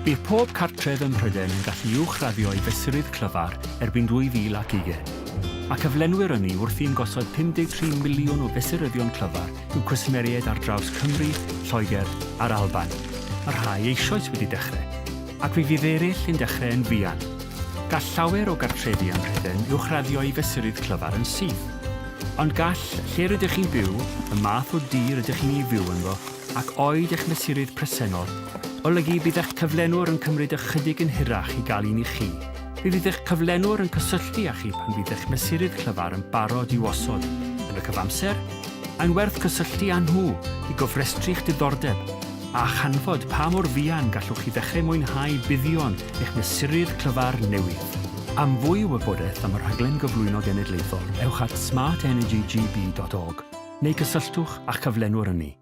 Bydd pob cartref ym Mhrydain yn gallu uwchraddio ei fesurydd clyfar erbyn 2020. Mae cyflenwyr ynni wrthi'n gosod 53 miliwn o fesuryddion clyfar i'w cwsmeriaid ar draws Cymru, Lloegr a'r Alban. Mae rhai eisoes wedi dechrau, ac fe fydd eraill yn dechrau yn fuan. Gall llawer o gartrefi ym Mhrydain uwchraddio i fesurydd clyfar yn syth. Ond gall lle rydych chi'n byw, y math o dŷ rydych chi'n ei fyw ynddo, ac oed eich mesurydd presennol, olygu bydd eich cyflenwr yn cymryd ychydig yn hirach i gael un i chi. Fe fydd eich cyflenwr yn cysylltu â chi pan fydd eich mesurydd clyfar yn barod i'w osod. Yn y cyfamser, mae'n werth cysylltu â nhw i gofrestru'ch diddordeb a chanfod pa mor fuan gallwch chi ddechrau mwynhau buddion eich mesurydd clyfar newydd. Am fwy o wybodaeth am y rhaglen gyflwyno genedlaethol, ewch at smartenergygb.org neu cysylltwch â'ch cyflenwr ynni.